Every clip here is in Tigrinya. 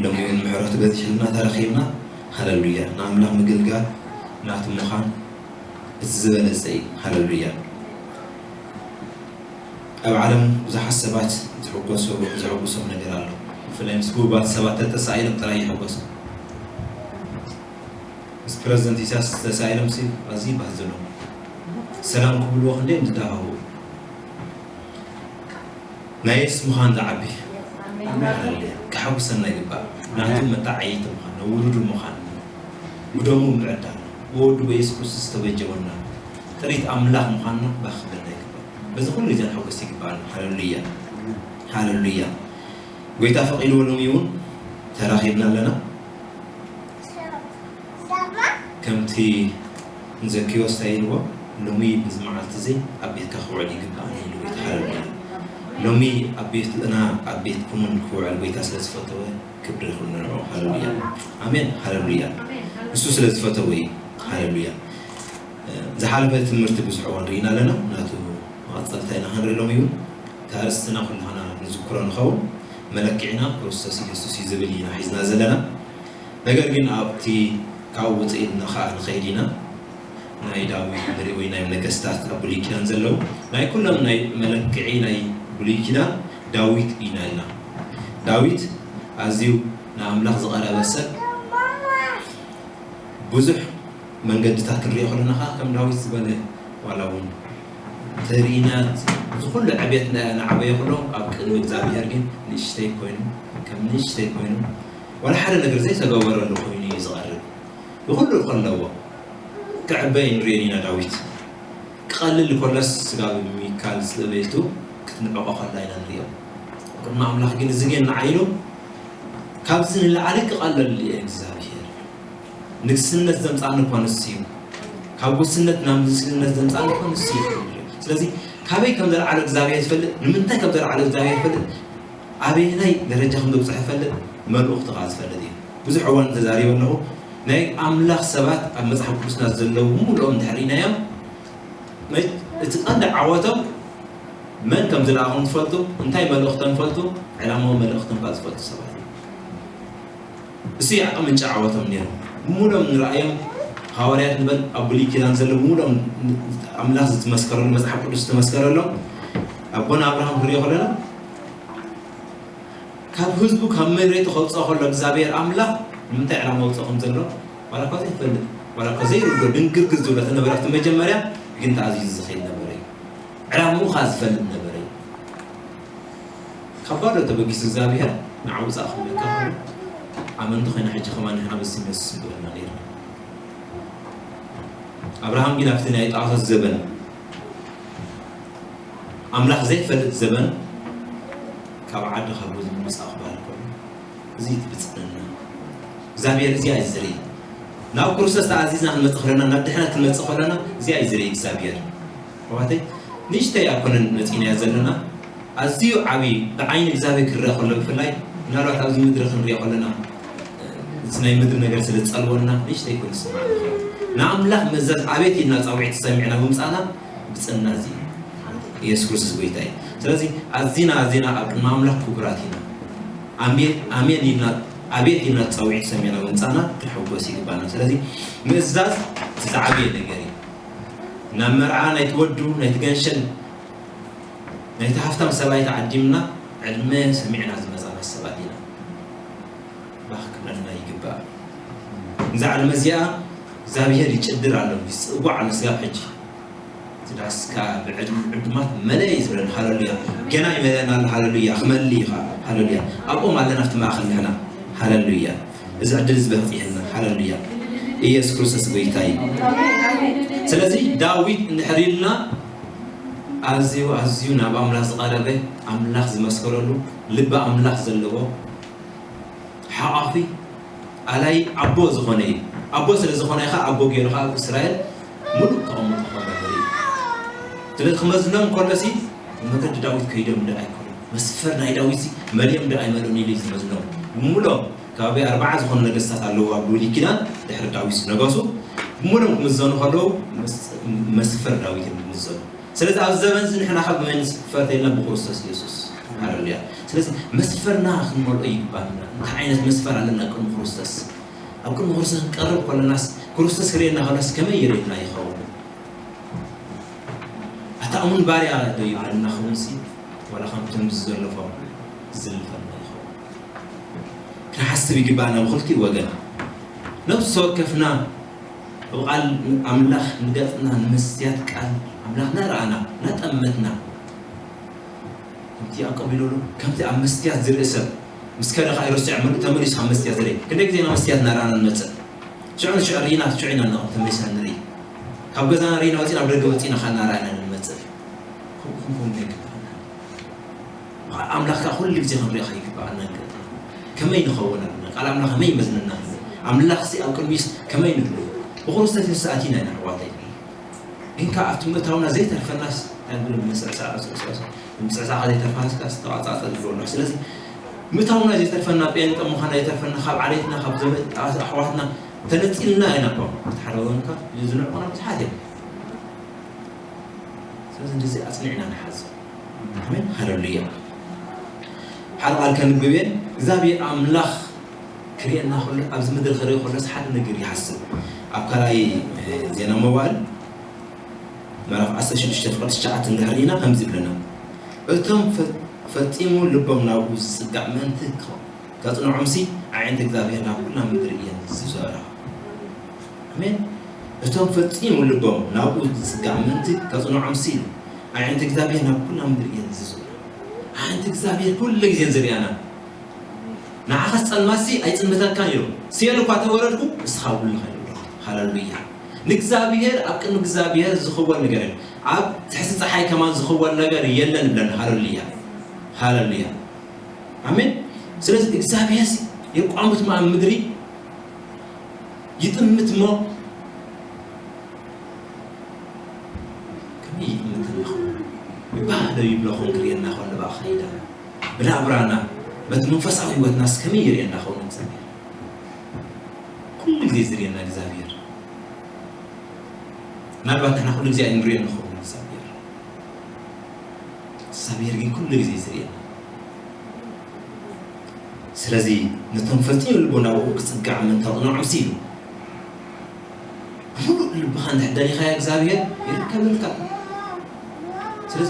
ሎሚ እውን ምሕረቱ በዚሕልና ተረኺብና። ሃለሉያ። ንኣምላኽ ምግልጋል ናቱ ምዃን እቲ ዝበለጸ እዩ። ሃለሉያ። ኣብ ዓለም ብዙሓት ሰባት ዝሕጎሱ፣ ዘሐጉሶም ነገር ኣሎ። ብፍላይ ምስ ህቡባት ሰባት ተተሳኢሎም ጥራይ ይሕጎሱ። ምስ ፕረዚደንት ኢሳያስ ተሳኢሎም ሲ ኣዝዩ ይበሃል ዘሎ። ሰላም ክብልዎ ክንደይ ዝደሃቡ። ናይ የሱስ ምዃን ዝዓቢ። ክሓጉሰና ይግባእ። ናቱ መጣዓይቲ ምዃን፣ ውሉዱ ምዃን፣ ብደሙ ምዕዳን፣ ብወዱ በየሱስ ክርስቶስ ዝተበጀወና ጥሪት ኣምላኽ ምዃንና ባኽ ክብለና ይግባእ። በዚ ኩሉ ግዜ ንሕጎስ ይግባኣና። ሃለሉያ። ሃለሉያ። ጎይታ ፈቒድዎ ሎሚ እውን ተራኺብና ኣለና። ከምቲ ንዘኪዎስ እንታይ ኢልዎ? ሎሚ በዚ መዓልቲ እዚ ኣብ ቤትካ ክውዕል ይግባኣኒ ኢሉ ጎይታ። ሃለሉያ። ሎሚ ኣብ ቤትና ኣብ ቤትኩምን ክውዕል ጎይታ ስለ ዝፈተወ ክብሪ ይኹን ንዕኡ። ሃለሉያ። ኣሜን። ሃለሉያ። ንሱ ስለ ዝፈተወ እዩ። ሃለሉያ። ዝሓለፈ ትምህርቲ ብዙሕ እዋን ርኢና ኣለና። ናቱ መቐጸልታ ኢና ክንርኢ ሎም እዩ። እቲ ኣርእስትና ኩላህና ንዝክሮ ንኸውን። መለክዒና ክርስቶስ ኢየሱስ እዩ ዝብል ኢና ሒዝና ዘለና። ነገር ግን ኣብቲ ካብኡ ውፅእ ኢልና ከዓ ንኸይድ ኢና። ናይ ዳዊት ንርኢ ወይ ናይ ነገስታት ኣብ ብሉይ ኪዳን ዘለዉ ናይ ኩሎም ናይ መለክዒ ናይ ብሉይ ኪዳን ዳዊት ኢና ኢልና። ዳዊት ኣዝዩ ንኣምላኽ ዝቐረበ ሰብ ብዙሕ መንገድታት ክንሪኦ ከለና ከዓ ከም ዳዊት ዝበለ ዋላ እውን ተርእይና እዚ ኩሉ ዕቤት ንዓበየ ከሎ ኣብ ቅድሚ እግዚኣብሔር ግን ንእሽተይ ኮይኑ ከም ንእሽተይ ኮይኑ ዋላ ሓደ ነገር ዘይተገበረሉ ኮይኑ እዩ ዝቐርብ። ይኹሉ ከለዎ ክዕበ ንሪኦ ኢና። ዳዊት ክቐልል ከሎስ ስጋብ ሚካል ስእቤቱ ክትንዕቆ ከላ ኢና ንሪኦ። ቅድሚ ኣምላኽ ግን እዚ ግን ንዓይኑ ካብዚ ንላዕሊ ክቐለል እየ እግዚኣብሔር። ንግስነት ዘምጻእኒ እኮ ንሱ እዩ። ካብ ጉስነት ናብ ንግስነት ዘምጻእኒ እኮ ንሱ እዩ። ስለዚ ካበይ ከም ዘልዓሎ እግዚኣብሔር ይፈልጥ፣ ንምንታይ ከም ዘልዓሎ እግዚኣብሔር ይፈልጥ፣ ኣበየናይ ደረጃ ከም ዘብጽሖ ይፈልጥ፣ መልእኽቱ ከዓ ዝፈልጥ እዩ። ብዙሕ እዋን ተዛሪበ ኣለኹ። ናይ ኣምላኽ ሰባት ኣብ መጽሓፍ ቅዱስና ዘለዉ ሙሉኦም እንድሕር ርኢናዮም እቲ ቀንዲ ዓወቶም መን ከም ዝለኣኾም ዝፈልጡ፣ እንታይ መልእኽቶም ይፈልጡ፣ ዕላማዊ መልእኽቶም ከዓ ዝፈልጡ ሰባት እዮም። እሱ እዩ ዓቕሚ ምንጪ ዓወቶም ነይሩ። ሙሉኦም ንረኣዮም ሃዋርያት ንበል ኣብ ብሉይ ኪዳን ዘለዉ ሙሉኦም ኣምላኽ ዝተመስከረሉ መጽሓፍ ቅዱስ ዝተመስከረሎም ኣቦና ኣብርሃም ክንሪኦ ከለና ካብ ህዝቡ ካብ መሬቱ ከውፅኦ ከሎ እግዚኣብሔር ኣምላኽ ንምንታይ ዕላማ ውፅኦ ከም ዘሎ ዋላ እኳ ዘይፈልጥ ዋላ እኳ ዘይርዶ ድንግርግር ዝብሎ ተነበረ ኣብቲ መጀመርያ ግን ተኣዚዙ ዝኸይድ ነበረ እዩ። ዕላምኡ ከዓ ዝፈልጥ ነበረ እዩ። ካብ ባዶ ተበጊሱ እግዚኣብሔር ንዓው ውፃእ ክብለካ ከሎ ኣመንቲ ኮይና ሕጂ ከማን ንሕና በዚ መስስ ንብለና ነይርና። ኣብርሃም ግን ኣብቲ ናይ ጣዖታት ዘበን ኣምላኽ ዘይፈልጥ ዘበን ካብ ዓዲ ካብ ብዙ ምምፃእ ክበሃል ከሎ እዚ ትብፅነና እግዚኣብሔር እዚኣ እዩ ዝርኢ። ናብ ክርስቶስ ተኣዚዝና ክንመፅእ ከለና ናብ ድሕነት ክንመፅእ ከለና እዚኣ እዩ ዝርኢ እግዚኣብሔር። ኣሕዋተይ ንእሽተይ ኣይኮነን መፂእናዮ ዘለና ኣዝዩ ዓብዪ ብዓይኒ እግዚኣብሔር ክረአ ከሎ ብፍላይ ምናልባት ኣብዚ ምድሪ ክንሪኦ ከለና እቲ ናይ ምድሪ ነገር ስለ ዝፀልወና ንእሽተይ ኮይኑ ዝስማዕ ንኣምላኽ መዘዝ ኣቤት ኢልና ፃውዒት ተሰሚዕና ምምፃእና ብፅና እዚ ኢየሱስ ክርስቶስ ጎይታ እዩ። ስለዚ ኣዚና ኣዚና ኣብ ቅድሚ ኣምላኽ ክቡራት ኢና። ኣሜን ኣሜን ኢልና ኣቤት ኢልና ፃውዒት ሰሚዕና ምምፃእና ክንሕጎስ ይግባና። ስለዚ ምእዛዝ እቲ ዝዓበየ ነገር እዩ። ናብ መርዓ ናይቲ ወዱ ናይቲ ገንሸል ናይቲ ሃፍታም ሰብኣይ ተዓዲምና ዕድመ ሰሚዕና ዝመፃና ሰባት ኢና። ባኽ ክብለና ይግባእ። እዛ ዕድመ እዚኣ እግዚኣብሔር ይጭድር ኣሎ ይፅዋዕ ኣሎ ስጋብ ሕጂ ዝዳስካ ብዕድማት መለ እዩ ዝብለና። ሃለሉያ። ገና ይመለና ኣሎ። ሃለሉያ። ክመል እዩ ከዓ። ሃለሉያ። ኣብኦም ኣለና ኣብቲ ማእኸል ንሕና። ሃለሉያ። እዚ ዕድል እዚ በብፅሕልና። ሃለሉያ። ኢየሱስ ክርስቶስ ጎይታ እዩ። ስለዚ ዳዊት እንድሕር ኢልና ኣዝዩ ኣዝዩ ናብ ኣምላኽ ዝቐረበ ኣምላኽ ዝመስከረሉ ልቢ ኣምላኽ ዘለዎ ሓቋፊ ኣላይ ኣቦ ዝኾነ እዩ። ኣቦ ስለ ዝኾነ ኢኻ ኣቦ ገይሩ ከዓ ኣብ እስራኤል ሙሉእ ተቐምጦ ክኾን ነበር እዩ። ስለዚ ክመዝኖም ከሎሲ መገዲ ዳዊት ከይዶም እንደ ኣይኮኑ መስፈር ናይ ዳዊት ሲ መሊኦም እንደ ኣይመልኡን ኢሉ እዩ ዝመዝኖም። ብሙሎም ከባቢ ኣርባዓ ዝኾኑ ነገስታት ኣለዉ ኣብ ብሉይ ኪዳን ድሕሪ ዳዊት ዝነገሱ ብሙሎም ክምዘኑ ከለዉ መስፈር ዳዊት እዮም ዝምዘኑ። ስለዚ ኣብ ዘበን እዚ ንሕና ካብ መን ንፈር ተይልና ብክርስቶስ ኢየሱስ። ሃለሉያ። ስለዚ መስፈርና ክንመልኦ ይግባና። እንታይ ዓይነት መስፈር ኣለና ቅድሚ ክርስቶስ? ኣብ ቅድሚ ክርስቶስ ክንቀርብ ከለናስ፣ ክርስቶስ ክርእየና ከሎስ ከመይ ይርእየና ይኸውን? ኣታ እሙን ባርያ ዶ ይብለና ኸውንሲ፣ ዋላ ከምቶም ዝዘለፎም ዝልፈና ይኸውን? ክንሓስብ ይግባና ብኽልቲኡ ወገን። ነፍሲ ወከፍና ብቓል ኣምላኽ ንገጽና ንምስትያት ቃል ኣምላኽ እናረኣና እናጠመትና፣ ከምቲ ያዕቆብ ኢሉ፣ ከምቲ ኣብ መስትያት ዝርኢ ሰብ ምስ ከደ ኸኣ ይርስዕ፣ ምሉእ ተመሊሱ ካብ መስትያት ዝርኢ። ክንደይ ግዜ ኢና መስትያት እናረኣና ንመጽእ? ሽዑ ንሽዑ ርኢና፣ ሽዑ ኢና ንቕም ተመሊስና ንርኢ። ካብ ገዛና ርኢና ወጺና፣ ኣብ ደገ ወጺና ኸኣ እናረኣና ንመጽእ። ከምኡ ክንከውን ኣይግባእና። ኣምላኽ ከኣ ኩሉ ግዜ ክንሪኦ ከይግባእና ንገጥም። ከመይ ንኸውን ኣለና? ቃል ኣምላኽ ከመይ ይመዝነና ኣሎ? ኣምላኽሲ ኣብ ቅድሚስ ከመይ ንህሉ? ብክርስቶስ ንስኣት ኢና ኢና ኣሕዋተይ። ግን ከኣ ኣብቲ ምእታውና ዘይተርፈናስ፣ እንታይ ንብል? ምስዕሳዕ፣ ምስዕሳዕ፣ ምስዕሳዕ ዘይተርፋስ ከኣ ዝተዋጻጸ ንብሎ ኣሎ። ስለዚ ምእታውና ዘይተርፈና፣ ጴንጠ ምዃና ዘይተርፈና፣ ካብ ዓሌትና፣ ካብ ዘመድ ኣሕዋትና ተነጺልና ኢና እኮ። እቲ ሓደ ወገንካ ዝንዕቑና ብዙሓት እዮም። ስለዚ እንደዚ ኣጽኒዕና ንሓዝ። ኣሜን። ሃሌሉያ። ሓደ ቃል ከንብብ እየ። እግዚኣብሔር ኣምላኽ ክርእየና ከሎ፣ ኣብዚ ምድሪ ክርኢ ከሎስ ሓደ ነገር ይሓስብ። ኣብ ካልኣይ፣ እ፣ ዜና መዋዕል ምዕራፍ ዓሰርተ ሽዱሽተ ፍቕዲ ትሽዓተ እንድሕር ርኢና ከምዚ ይብለና፣ "እቶም ፈ-፣ ፈጺሙ ልቦም ናብኡ ዝጽጋዕ ምእንቲ ከ-፣ ከጽንዖምሲ፣ ኣዒንቲ እግዚኣብሔር ናብ ኩላ ምድሪ እየን ዝዞራ።" ኣሜን። "እቶም ፈጺሙ ልቦም ናብኡ ዝጽጋዕ ምእንቲ ከጽንዖምሲ፣ ኣዒንቲ እግዚኣብሔር ናብ ኩላ ምድሪ እየን ዝዞራ።" ኣዒንቲ እግዚኣብሔር ኩሉ ግዜ ዝርእያና። ንዓኻስ ጸልማትሲ ኣይጽልምተካን እዩ። ሲኦል እኳ ተወረድኩ፣ ንስኻ ውልኻ እዩ። ሃሌሉያ። ንእግዚኣብሔር፣ ኣብ ቅድሚ እግዚኣብሔር ዝኽወል ነገር የለን። ኣብ ትሕቲ ጸሓይ ከማን ዝኽወል ነገር የለን ብለን። ሃሌሉያ። ሃሌሉያ። ኣሜን። ስለዚ እግዚኣብሔር የቋምት እሞ ኣብ ምድሪ ይጥምት እሞ ከመይ ይጥምት ኣለኹ? ይባህ ዶ ይብለኹም ክርእየና ከሎ ብኣኻ ይዳ ብናብራና በቲ መንፈሳዊ ህይወትናስ ከመይ ይርእየና ኸውን እግዚኣብሔር? ኩሉ ግዜ ዝርእየና እግዚኣብሔር። ምናልባት ንሕና ኩሉ ግዜ ኣይንርእዮ ንኸውን እግዚኣብሔር። እግዚኣብሔር ግን ኩሉ ግዜ ዝርእየና። ስለዚ ነቶም ፈጺሙ ልቦም ናብኡ ክጽጋዕ ምእንቲ ከጽንዖምሲ ኢሉ። ብምሉእ ልብኻ እንድሕር ደሊኻዮ እግዚኣብሔር ይርከበልካ። ስለዚ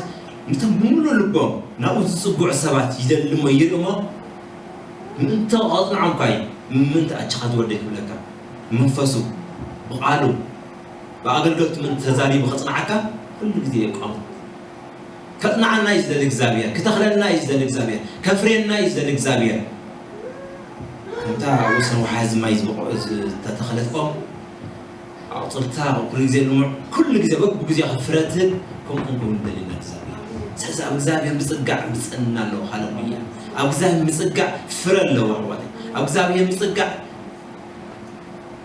ነቶም ብምሉእ ልቦም ናብኡ ዝጽግዑ ሰባት ይደሊ እሞ ይርኢ እሞ ምእንቲ ከጽንዖም እኳ እዩ። ምእንቲ ኣችኻ ዝወደይ ክብለካ መንፈሱ ብቓሉ ብኣገልገልቱ ምእንቲ ተዛሪቡ ከጽንዓካ ኩሉ ግዜ የቋሙ። ከጽንዓና እዩ ዝደሊ እግዚኣብሔር፣ ክተኽለልና እዩ ዝደሊ እግዚኣብሔር፣ ከፍርየና እዩ ዝደሊ እግዚኣብሔር። ከምታ ኣብ ወሰን ወሓዚ ማይ ዝበቆ-፣ ዝተተኽለት ኦም ኣቑጽልታ ኩሉ ግዜ ልሙዕ፣ ኩሉ ግዜ በብግዜ ፍረ ትህብ፣ ከምኡ ክንከውን ይደልየና እግዚኣብሔር። ስለዚ ኣብ እግዚኣብሔር ምጽጋዕ ብጽዕና ኣለዎ። ሃሌሉያ። ኣብ እግዚኣብሔር ምጽጋዕ ፍረ ኣለዎ ኣሕዋተይ። ኣብ እግዚኣብሔር ምጽጋዕ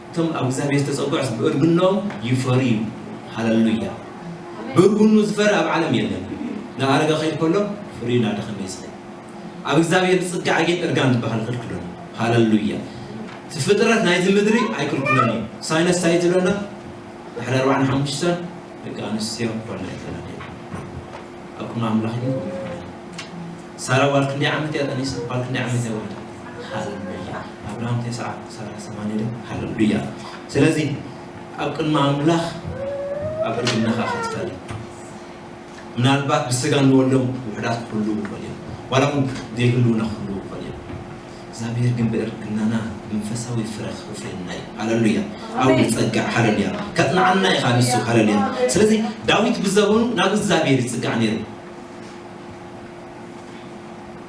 እቶም ኣብ እግዚኣብሔር ዝተጸግዑስ ብእርግኖም ይፈርዩ። ሃሌሉያ። ብእርግኑ ዝፈሪ ኣብ ዓለም የለን። ንኣረገ ከይድ ከሎ ፍርዩ እናደኸመ እዩ ዝኸይድ። ኣብ እግዚኣብሔር ዝጽጋዕ ግን እርጋን ዝበሃል ክልክሎ። ሃሌሉያ። እቲ ፍጥረት ናይዚ ምድሪ ኣይክልክሎን እዩ። ሳይንስ እንታይ እዩ ዝብለና? ድሕሪ ኣርባዓን ሓሙሽተን ደቂ ኣንስትዮ ክወልዳ ኣይክእላን እየን። ኣብ ቅድሚ ኣምላኽ ግን ከምኡ ኣይኮነን። ሳራ ጓል ክንደይ ዓመት እያ ጠኒሳ? ጓል ክንደይ ዓመት እያ ወሊዳ? ሃሌሉያ። ኣብርሃም ተስዓ፣ ሳራ ሰማንያ ድዩ? ሃሌሉያ። ስለዚ ኣብ ቅድሚ ኣምላኽ ኣብ እርግናኻ ክትፈሪ። ምናልባት ብስጋ እንወልዶም ውሑዳት ክህልዉ ይኽእሉ እዮም። ዋላ እውን ዘይህልዉና ክህልዉ ይኽእሉ እዮም። እግዚኣብሔር ግን ብእርግናና መንፈሳዊ ፍረ ክፍርየና እዩ። ሃሌሉያ። ኣብኡ ኣሜን። ንጸጋዕ። ሃሌሉያ። ከጽንዓና ኢኻ ንሱ። ሃሌሉያ። ስለዚ ዳዊት ብዘበኑ ናብ እግዚኣብሔር ይጽጋዕ ነይሩ።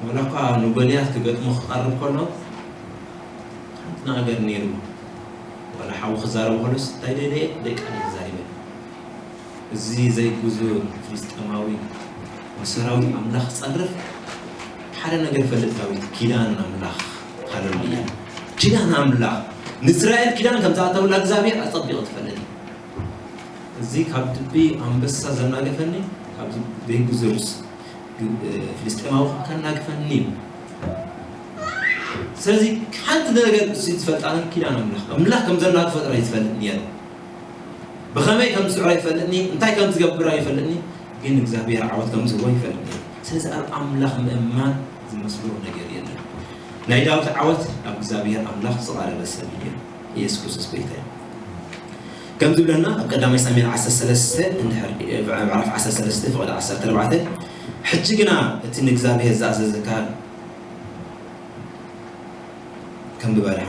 ዋላ እኳ ንጎልያት ክገጥሞ ክቐርብ ከሎ ሓንቲ ነገር ነይሩ። ዋላ ሓዉ ክዛረብ ከሎስ እንታይ ደለየ ደቂ ኣንስትዮ ተዛሪበ። እዚ ዘይግዙር ፍልስጤማዊ ንሰራዊት ኣምላኽ ክጸርፍ ሓደ ነገር ይፈልጥ ዳዊት፣ ኪዳን ኣምላኽ። ሃሌሉያ። ኪዳን ኣምላኽ ንእስራኤል ኪዳን ከም ዝኣተወላ እግዚኣብሔር ኣጸቢቑ ዝፈልጥ እዩ። እዚ ካብ ድቢ ኣንበሳ ዘናገፈኒ፣ ካብዚ ዘይግዙርስ ፍልስጤማዊ ከናግፈኒ እዩ። ስለዚ ሓንቲ ነገር እሱ ዝፈልጣ ኪዳን ኣምላኽ፣ ኣምላኽ ከም ዘናግፎ ጥራይ ዝፈልጥ ነይሩ። ብኸመይ ከም ዝስዕሮ ይፈልጥኒ፣ እንታይ ከም ዝገብር ኣይፈልጥኒ፣ ግን እግዚኣብሔር ዓወት ከም ዝህቦ ይፈልጥ ነይሩ። ስለዚ ኣብ ኣምላኽ ምእማን መስሎ ነገር የለን። ናይ ዳዊት ዓወት ናብ እግዚኣብሔር ኣምላኽ ዝቐረበ ሰብ እዩ። ኢየሱስ ክርስቶስ ጎይታ እዩ። ከም ዝብለና ኣብ ቀዳማይ ሳሙኤል ዓሰርተ ሰለስተ እንድሕር ምዕራፍ ዓሰርተ ሰለስተ ፍቕዲ ዓሰርተ ኣርባዕተ፣ ሕጂ ግና እቲ ንእግዚኣብሔር ዝኣዘዘካ ከም ብባሪኻ፣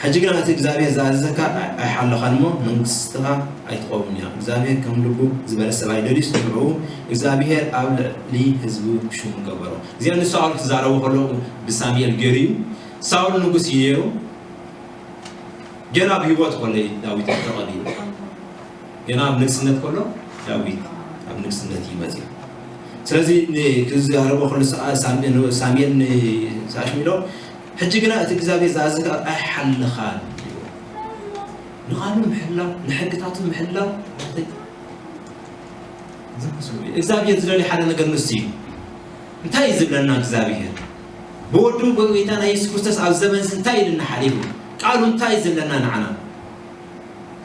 ሕጂ ግና እቲ እግዚኣብሔር ዝኣዘዘካ ኣይሓለኻን እሞ መንግስትኻ ኣይትቐውምን እያ። እግዚኣብሔር ከም ልቡ ዝበለ ሰብኣይ ደልዩስ ንዕኡ እግዚኣብሔር ኣብ ልዕሊ ህዝቡ ሽሙ ገበሮ። እዚኣ ንሳኦል ክዛረቦ ከሎ ብሳሙኤል ገይሩ እዩ። ሳኦል ንጉስ እዩ ነይሩ። ገና ብህይወት ከሎ እዩ ዳዊት ተቐቢሉ። ገና ኣብ ንግስነት ከሎ ዳዊት ኣብ ንግስነት እዩ መፅዩ። ስለዚ ን- ክዛረቦ ከሎ ሳ- ሳም- ሳሙኤል ንሳሽሚሎ ሕጂ ግና እቲ እግዚኣብሔር ዝኣዘዘካ ኣይሓልኻን። ንቓሉ ምሕላው፣ ንሕግታቱ ምሕላው ማለት እዩ። እግዚኣብሔር ዝደልዮ ሓደ ነገር ንሱ እዩ። እንታይ እዩ ዝብለና እግዚኣብሔር? ብወዱ ብጎይታ ናይ የሱስ ክርስቶስ ኣብ ዘመንስ እንታይ ኢልና ሓሊፉ? ቃሉ እንታይ እዩ ዝብለና ንዓና?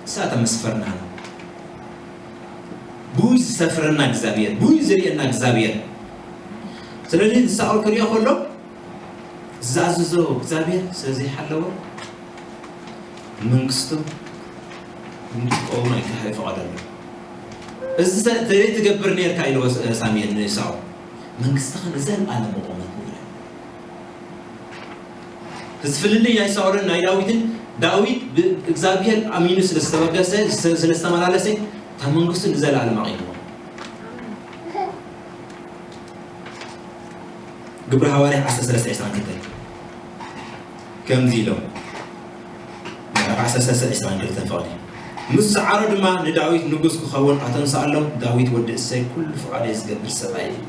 ንሳ ተመስፈርና። ብኡ ዝሰፍረና እግዚኣብሔር፣ ብኡ ዝርእየና እግዚኣብሔር። ስለዚ ንሳኦል ክሪኦ ከሎ ዝኣዘዞ እግዚኣብሔር ስለዘይሓለወ መንግስቱ ንክትቀውም ኣይከ- ኣይፈቐደሉ። እዚ ሰ- ተዘይትገብር ነርካ ኢልዎ ስ- ሳሙኤል ንሳኦል መንግስትኻ ንዘለኣለም መቆመት ንብለ። እዚ ፍልልይ ናይ ሳኦልን ናይ ዳዊትን፣ ዳዊት ብእግዚኣብሔር ኣሚኑ ስለ ዝተበገሰ፣ ስለ ዝተመላለሰ፣ እታ መንግስቱ ንዘለኣለም ኣቒምዎ። ግብሪ ሃዋርያ ዓሰርተ ሰለስተ ዕስራን ክልተን ከምዚ ኢሎም፣ ምዕራፍ ዓሰርተ ሰለስተ ዕስራን ክልተን ፍቕዲ። ምስ ሰዓሮ ድማ ንዳዊት ንጉስ ክኸውን ኣተንስኣሎም። ዳዊት ወዲ እሰይ ኩሉ ፍቓደይ ዝገብር ሰብኣይ እዩ።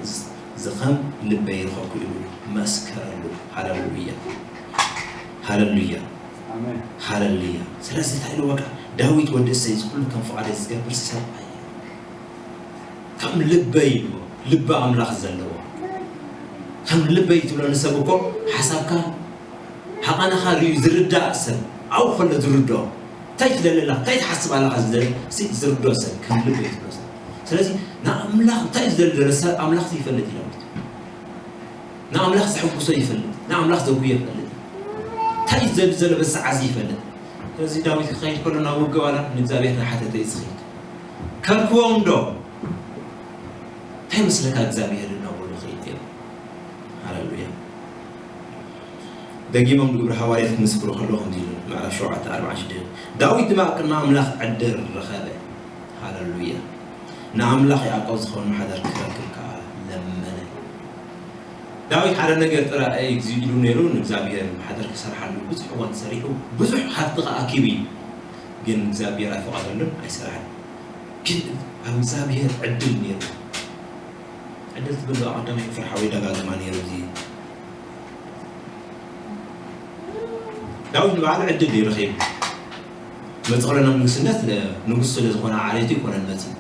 እዚ ከም ልበይ ይረኸብኩ ኢሉ መስከረሉ። ሃሌሉያ፣ ሃሌሉያ፣ ኣሜን። ሃሌሉያ። ስለዚ እንታይ ኢሉ በቃ፣ ዳዊት ወዲ እሰይ እዚ ኩሉ ከም ፍቓደይ ዝገብር ሰብኣይ እዩ። ከም ልበይ ኢሉ፣ ልቢ ኣምላኽ ዘለዎ። ከም ልበይ ትብሎ ንሰብ እኮ ሓሳብካ፣ ሓቓናኻ ርእዩ ዝርዳእ ሰብ፣ ኣብኡ ከሎ ዝርድኦ። እንታይ ትደሊ ኣለኻ፣ እንታይ ትሓስብ ኣለኻ ዝደሊ፣ ሲ ዝርድኦ ሰብ፣ ከም ልበይ ትብሎ ሰብ። ስለዚ ንኣምላኽ እንታይ ዝደሊ ዘሎ ሰብ ኣምላኽ ይፈልጥ እዩ ዳዊት። ንኣምላኽ ዘሐጉሶ ይፈልጥ፣ ንኣምላኽ ዘጉዮ ይፈልጥ፣ እንታይ እዩ ዘብል ዘሎ በዚ ሰዓት እዚ ይፈልጥ። ስለዚ ዳዊት ክኸይድ ከሎ ናብ ውግእ ዋላ ንእግዚኣብሔር እናሓተተ እዩ ዝኸይድ። ከልክዎም ዶ? እንታይ መስለካ እግዚኣብሔር እናበሉ ይኸይድ ነይሩ። ሃሌሉያ። ደጊሞም ንግብረ ሃዋርያት ክምስክሩ ከለዉ ከምዚ ኢሉ፣ ምዕራፍ ሸውዓተ ኣርብዓን ሽዱሽተን፣ ዳዊት ድማ ኣብ ቅድሚ ኣምላኽ ዕድል ረኸበ። ሃሌሉያ። ንኣምላኽ ያዕቆብ ዝኸውን ማሕደር ክረክብ ከኣ ለመነ። ዳዊት ሓደ ነገር ጥራይ እዩ ኢሉ ነይሩ፣ ንእግዚኣብሔር ማሕደር ክሰርሓሉ ብዙሕ እዋን ሰሪሑ፣ ብዙሕ ሃብቲ ከኣ ኣኪቡ እዩ። ግን እግዚኣብሔር ኣይፈቐደሉን፣ ኣይሰራሕን። ግን ኣብ እግዚኣብሔር ዕድል ነይሩ። ዕድል ትብል ዶ? ቀዳማይ ክፍል ሓወይ ደጋግማ ነይሩ። እዚ ዳዊት ንባዕሉ ዕድል እዩ ረኺቡ። መጽእ ከሎ ናብ ንግስነት ንጉስ ስለ ዝኾነ ዓሌቱ ይኮነን መጽእ።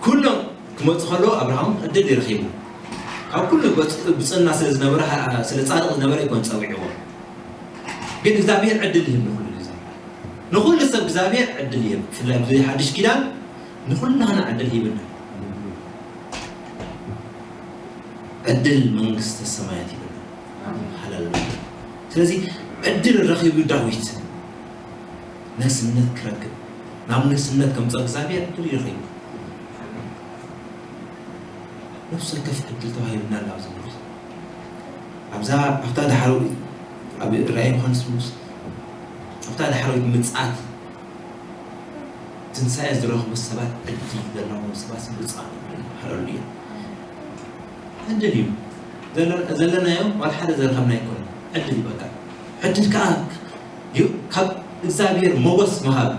ኩሎም ክመጽእ ከሎ ኣብርሃም ዕድል እዩ ረኺቡ። ካብ ኩሉ ብጽ- ብጽና ስለ ዝነበረ፣ ስለ ጻድቕ ዝነበረ ይኮን ጸዊዕዎ። ግን እግዚኣብሔር ዕድል ይህብ ንኹሉ ግዜ። ንኹሉ ሰብ እግዚኣብሔር ዕድል ይህብ። ብፍላይ ኣብዚ ሓድሽ ኪዳን ንኹላህና ዕድል ሂብና። ዕድል መንግስተ ሰማያት ይብልና። ሃሌሉያ። ስለዚ ዕድል ረኺቡ ዳዊት ንግስነት ክረክብ፣ ናብ ንግስነት ከምፀ እግዚኣብሔር ዕድል ይረኺቡ። ነፍሲ ወከፍ ዕድል ተዋሂብና ኣላ ኣብዚ ምድሪ። ኣብዛ ኣብታ ዳሕረዊት ኣብ ራእይ ዮሃንስ ምስ ኣብታ ዳሕረዊት ምጽኣት ትንሳኤ ዝረኽቡ ሰባት ዕድል ዘለዎም ሰባት ብፁዓን እዮም። ሃሌሉያ። ዕድል እዩ ዘለ- ዘለናዮ ዋላ ሓደ ዘረኸብና ኣይኮነ። ዕድል እዩ በቃ። ዕድል ከዓ እዩ ካብ እግዚኣብሔር ሞገስ ምሃብ።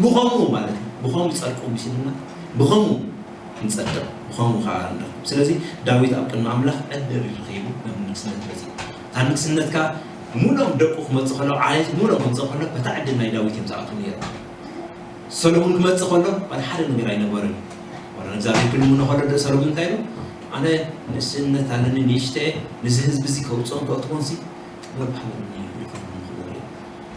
ብኸምኡ ማለት እዩ። ብኸምኡ ጸድቁ ምስልና ብኸምኡ ንጸድቕ፣ ብኸምኡ ከዓ ንረኽብ። ስለዚ ዳዊት ኣብ ቅድሚ ኣምላኽ ዕድል ረኺቡ ናብ ንግስነት በጺሑ። እታ ንግስነት ከዓ ሙሉኦም ደቁ ክመጽእ ከሎ፣ ዓሌት ሙሉኦም ክመጽእ ከሎ በታ ዕድል ናይ ዳዊት እዮም ዝኣትዉ ነይሮም። ሰሎሞን ክመጽእ ከሎ ዋላ ሓደ ነገር ኣይነበረን። ዋላ ንእግዚኣብሔር ክልምኖ ከሎ ዶ ሰሎሞን እንታይ ኢሉ? ኣነ ንእስነት ኣለኒ ንእሽተ፣ ነዚ ህዝቢ እዚ ከውጽኦን ከእትዎን ሲ ጥበብ ሃበኒ ኢሉ ይኸውን ክብሎ እዩ።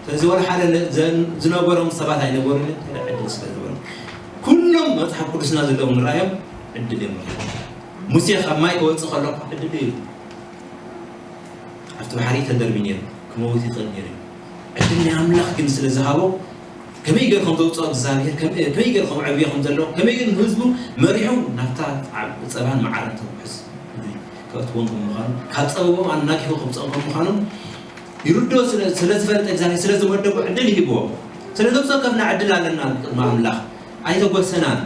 ስለዚ ዋላ ሓደ ነ- ዘን- ዝነበሮም ሰባት ኣይነበሩን፣ እንታይ ዕድል ስለ ዝበሎም። ኩሎም መጽሓፍ ቅዱስና ዘለዎም ንርኣዮም ዕድል እዮም ረኺቦም። ሙሴ ካብ ማይ ከወጽእ ከሎ ዕድል እዩ። ኣብቲ ባሕሪ ተደርቢ ነይሩ፣ ክመውት ይኽእል ነይሩ እዩ። ዕድል ናይ ኣምላኽ ግን ስለ ዝሃቦ፣ ከመይ ገይሩ ከም ዘውፅኦ እግዚኣብሔር፣ ከመይ ገይሩ ከም ዕብዮ ከም ዘለዎ፣ ከመይ ገይሩ ንህዝቡ መሪሑ ናብታ ጸባን መዓርን ተውሕዝ ከእትዎም ከም ምዃኑ፣ ካብ ጸበቦም ኣናጊፉ ከውፅኦም ከም ምዃኑ ይርድኦ ስለ ዝፈልጠ፣ እግዚኣብሔር ስለ ዝመደቦ ዕድል ይህብዎ። ስለ ነብሲ ወከፍና ዕድል ኣለና ቅድሚ ኣምላኽ፣ ኣይተጎሰናን።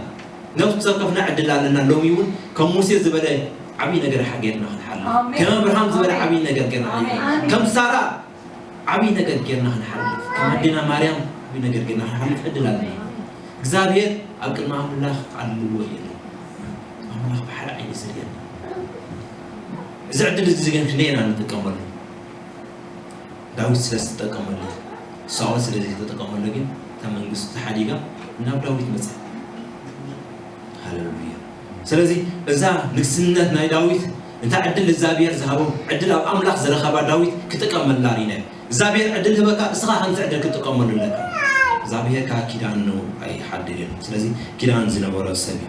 ነብሲ ወከፍና ዕድል ኣለና። ሎሚ እውን ከም ሙሴ ዝበለ ዓብዪ ነገር ሓ ጌርና ክንሓልፍ፣ ከም ኣብርሃም ዝበለ ዓብዪ ነገር ጌርና ክንሓልፍ፣ ከም ሳራ ዓብዪ ነገር ጌርና ክንሓልፍ፣ ከም ኣዴና ማርያም ዓብዪ ነገር ጌርና ክንሓልፍ ዕድል ኣለና። እግዚኣብሔር ኣብ ቅድሚ ኣምላኽ ኣልዎ የለን። ኣምላኽ ብሓደ ዓይኒ ዝርእየና። እዚ ዕድል እዚ ግን ክንደይ ኢና ንጥቀመሉ? ዳዊት ስለ ዝተጠቀመሉ፣ ሳኦል ስለ ዘይተጠቀመሉ ግን እታ መንግስቱ ተሓዲጋ ናብ ዳዊት መጽያ። ሃሌሉያ። ስለዚ እዛ ንግስነት ናይ ዳዊት፣ እንታ ዕድል እግዚኣብሔር ዝሃቦ፣ ዕድል ኣብ ኣምላኽ ዝረኸባ ዳዊት ክጥቀመላ ርኢና። እግዚኣብሔር ዕድል ህበካ፣ እስኻ ከምዚ ዕድል ክትጥቀመሉ ኣለካ። እግዚኣብሔር ከኣ ኪዳኑ ኣይሓድግን። ስለዚ ኪዳን ዝነበሮ ሰብ እዩ።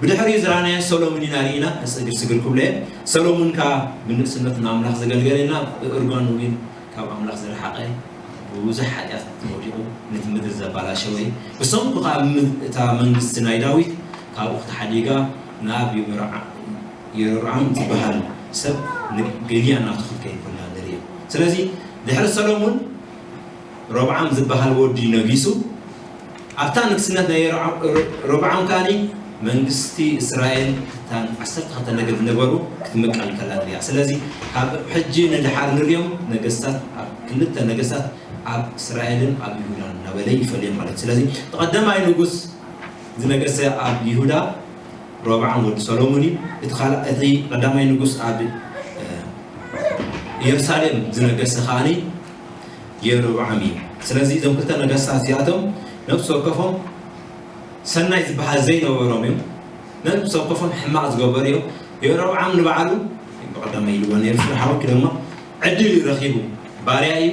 ብድሕሪኡ ዝረኣናዮ ሰሎሙን ኢና ርኢና፣ ስግር ስግር ክብሎ እየ። ሰሎሙን ከኣ ብንእስነቱ ንኣምላኽ ዘገልገለ ኢና፣ እርጋኑ ግን ካብ ኣምላኽ ዝረሓቐ፣ ብብዙሕ ሓጢኣት ተወዲቑ ነቲ ምድሪ ዘባላሸወ እዩ። ብሰንኩ ከኣ ም-፣ እታ መንግስቲ ናይ ዳዊት ካብኡ ተሓዲጋ ናብ የሮብዓ-፣ የሮብዓም ዝበሃል ሰብ ንገሊያ እናተኸልከ ይኮና ንርኢ። ስለዚ ድሕሪ ሰሎሙን ሮብዓም ዝበሃል ወዲ ነጊሱ፣ ኣብታ ንግስነት ናይ ሮብዓ-፣ ሮ-፣ ሮብዓም ከኣኒ መንግስቲ እስራኤል እታን ዓሰርተ ክልተ ነገድ ዝነበሩ ክትምቀል ከላ ንሪኣ። ስለዚ ካብ ሕጂ ንድሓር ንሪኦም ነገስታት፣ ኣብ ክልተ ነገስታት ኣብ እስራኤልን ኣብ ይሁዳን እናበለ ይፈልዮም ማለት እዩ። ስለዚ እቲ ቀዳማይ ንጉስ ዝነገሰ ኣብ ይሁዳ ሮብዓም ወዲ ሰሎሙን እዩ። እቲ ካልእ፣ እቲ ቀዳማይ ንጉስ ኣብ፣ እ፣ ኢየሩሳሌም ዝነገሰ ከኣኒ የሮብዓም እዩ። ስለዚ እዞም ክልተ ነገስታት እዚኣቶም ነብሲ ወከፎም ሰናይ ዝበሃል ዘይነበሮም እዮም። ነብሲ ወከፎም ሕማቕ ዝገበሩ እዮም። የሮብዓም ንባዕሉ ብቐዳማይ ኢልዎ ነይሩ፣ ፍረ ሓወኪ ድማ ዕድል እዩ ረኺቡ። ባርያ እዩ።